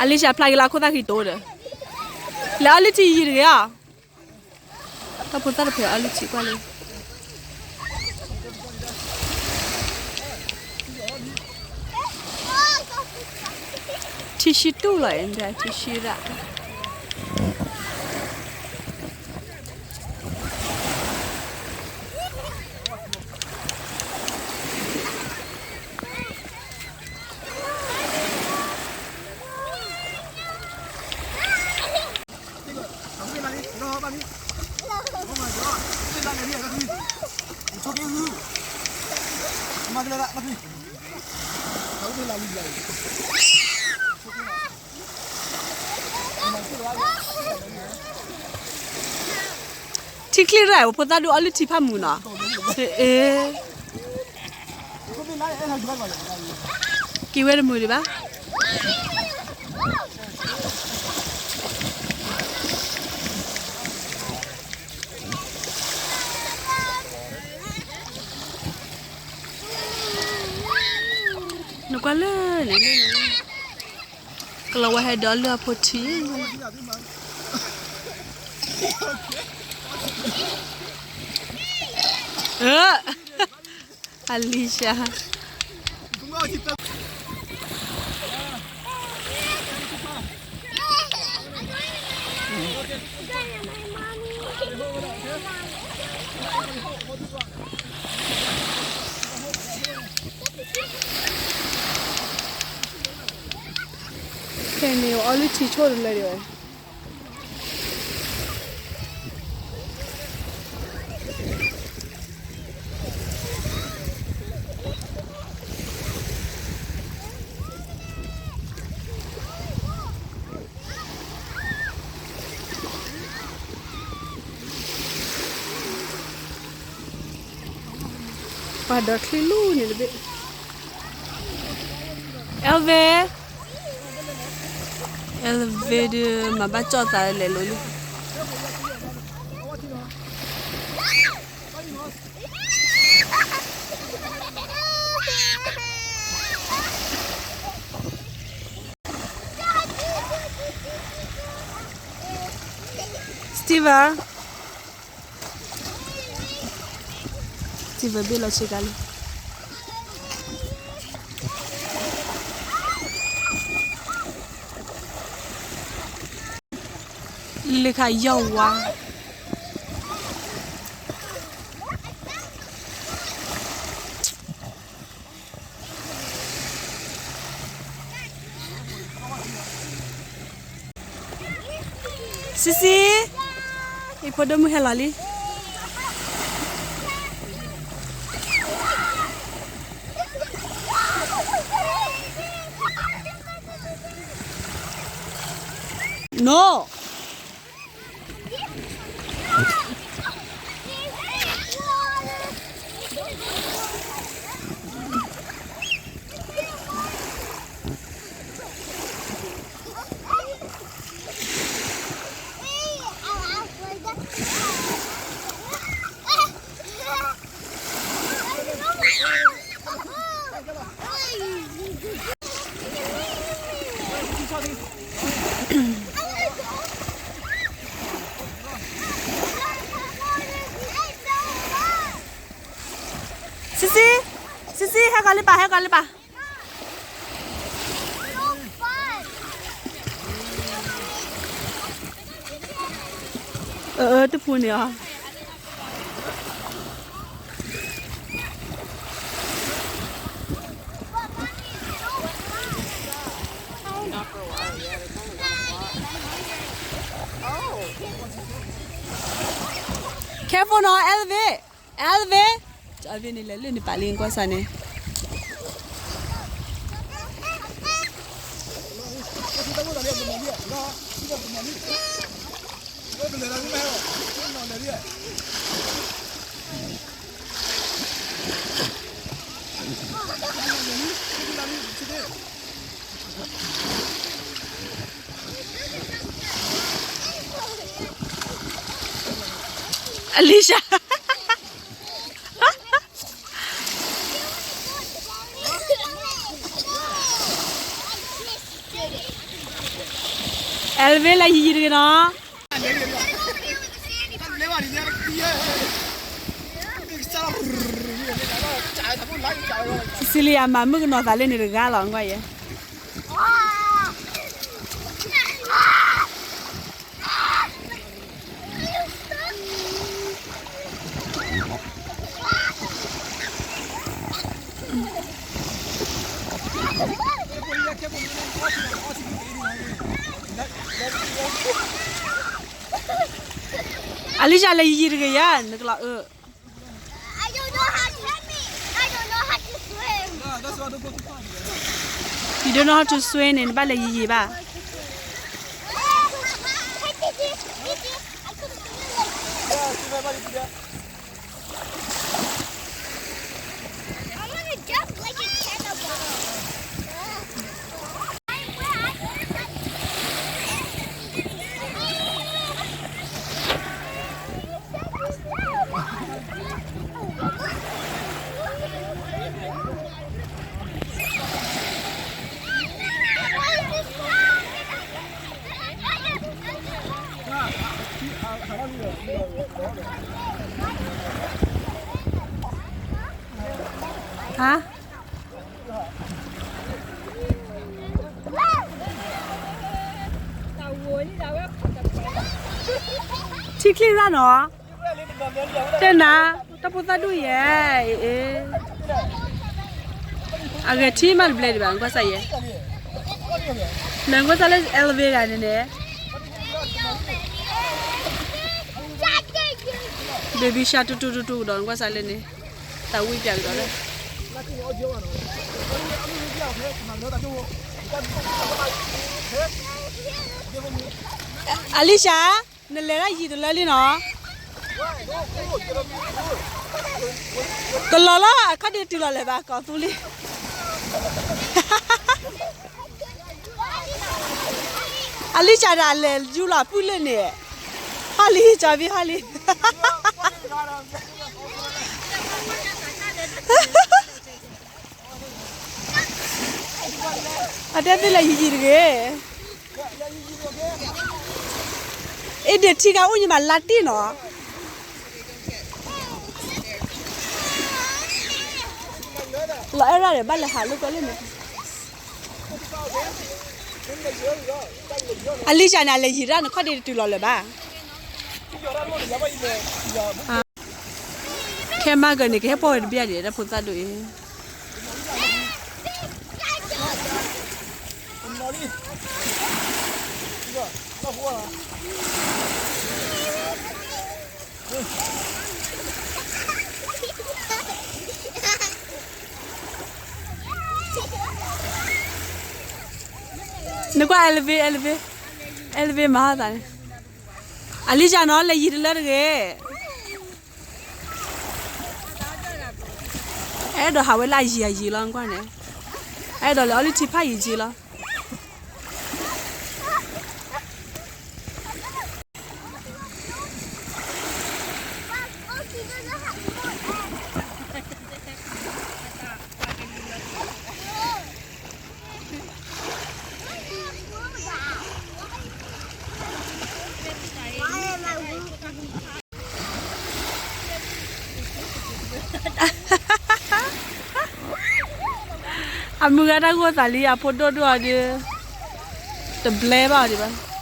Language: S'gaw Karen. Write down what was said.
အလံၤၡၢၣ်ဖျါက့ၤလၢခိၣ်သၣ်ဃံတိၤဒီး, လဲၤအီလုၢ်ထံယံၤတဂ့ၤဧါ, တၢ်ဖိသၣ်တဖျၢၣ်အီလုၢ်ထံကွၢ်လံ, ထံဆံတူၢ်လီၤအံၤ ထံဆံရၣ် ထံချ့ရၣ် ပဖိသၣ်ဒိၣ်အီလုၢ်ထံဖးမုာ်နီၤ, အ့, က့ၤဝဲတမုာ်ဒံးဘၣ်. နကွၢ်လၢန့ၣ်, ကလီၤဝဲဟဲဒီးလုၢ်အဖိထံ, အလံၤၡၢၣ် ဖဲန့ၣ်အီလုၢ်ထံဆိၣ်တလၢဒံးဝဲ, ပှၤဒီးချံလူန့ၣ်တဘ့ၣ်, Elvis, Elvis ဒုးမၤဘၣ်ကၠီၣ်သးလဲၤလိၤလံ. Steven, Steven ဘ့ၣ်လီၤဆ့ကၤလံ. လၢခါယီၢ်ဝါ စံစံ, ယဖိဒိၣ်မုၣ်ဟဲလီၤလံ. No. စံစံ, စံစံ, ဟဲကီၤလံပၢ်, ဟဲကီၤလံပၢ်. အၢ တပူၤန့ၣ်အီၤ. ခဲဖိနီၤ အဲလ်ဝ့ၣ်, အဲလ်ဝ့ၣ်, အဝ့ၣ်န့ၣ်လဲၤလၢန့ၣ်ပာ်လံကွၢ်စၢ်န့ၣ်. အလံၤၡၢၣ်. Elevate လဲၤယံာ်ယံာ်တဂ့ၤနီၤ. Cecilia မၤမုၣ်ကနီၤသးလၢန့ၣ်တဂၤလီၤ ကွၢ်ယဲ. အလံၡၢ လဲၤယံာ်တဂ့ၤယၤ နကလီၤအၢ. I don't know how to, I don't know how to swim. You don't know how to swim န့ၣ် နဘၣ်လဲၤယံာ်ယံာ်ဘၣ်. I couldn't do it. I wanna jump like a cannonball. ဟါ ထံချ့ရၣ်နီၤ, တဲနၤ, တၢ်ဖိသၣ်ဒိၣ်ယဲ, အ့, အဂဲၤထံမးတဘျဲဒံးဘၣ် နကွၢ်စၢ်ယဲ, နကွၢ်စၢ်လၢ elevator န့ၣ်န့ၣ်, baby shark တူတူတူတူကဒီး နကွၢ်စၢ်လၢန့ၣ်, တၢ်ဝံၣ်ပၠးကဒီးလၢ အလံၡၢ, နလဲၤဒၣ်ယံာ်တလၢလံနီၤ, ကလီၤလီၤ အခီၣ်ဒ့တုၤလီၤလၢၤဘၣ် ကီၢ်သူလံၤ, အလံၡၢဒၣ်လဲၤယူလီၤပုၢ်လၢန့ၣ်, ဟီၣ်လံ ကၠီဘံဟီၣ်လံ အတဲသ့ၣ်လဲၤယံာ်ယံာ်တဂ့ၤ, အ့ဒ့ၣ်ထံဂၤအိၣ်ညါမးလါတံၢ်နီၤ, လီၤအဲၣ်ရၣ်ဒီး ဘၣ်လဲၤဟးလိာ်ကွဲလၢန့ၣ်, အလံၡၢန့ၣ် အလဲၤယံာ်တၢ် နခီၣ်ဒ့တတုၤလီၤလၢၤဘၣ်. ခဲမၤကၢၢ်န့ၣ် ကဟဲပိာ်ဝဲတဘျီဒံး တၢ်ဖိသၣ်ဒိၣ်အံၤ. နကွၢ် elevate, elevate, elevate မၤဟါသးန့ၣ်, အလံၡၢနီၤ လဲၤယံာ်တလၢတဂ့ၤ. အဲၣ်ဒိးဟးဝဲလၢအယံာ်အယံာ်လီၤ နကွၢ်န့ၣ်, အဲၣ်ဒိးလဲၤအီၣ်လၢထံဖးယံာ်ယံာ်လီၤ. အမုၢ်ဂၤတၢ်ဂိၢ်သးလံ အဖိဒိၣ်ဒိၣ်အီၤဒီး တဘျဲဘၣ်အီၤဒံးဘၣ်.